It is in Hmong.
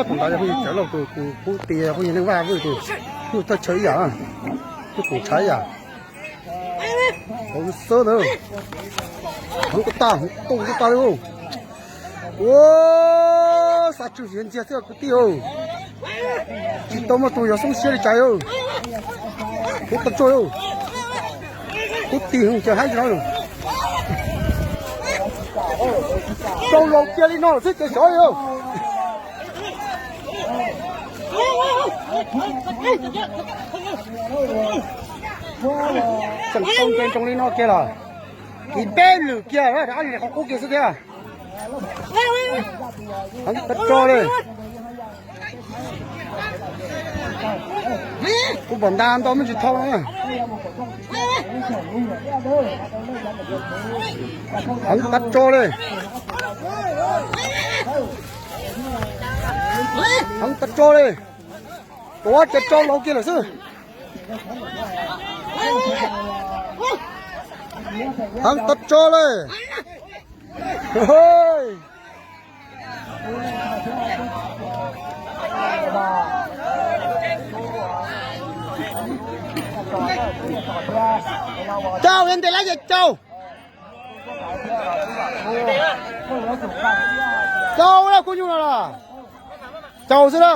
Tus ntawd yog phooj ywg Cawv Lauj tus, tus pub ti yog phooj ywg Neej Vaj Vwj tus, phooj ywg thaj chaw ib yam, phooj ywg Koom Tshav ib yam. Hauv xwb ntawd, hauv ko tag, hauv ko tag li. Ua, xav tswm yog ntxiag xwb kwv tij. Tsis tau muaj tus yog xoob siab li cas. Kuv tau tso, kuv tig hwv ces haib no. Rau laus kiag li no xwb ces xyov li. Tseem tau nce nroo li no kiag los, kiv peb lwm kiag, qhov qub kiag xwb thiab. Heev tag tso li. Kuv pom nta ntau me ntsis thau no. Heev tag tso li. Heev tag tso li. Tuav ces rau laus kiag lawm xwb. Heev tag tso li. Cau, yog ntes lawm ces cau. Cau lawm kuv nyuj no los. Cau xwb na.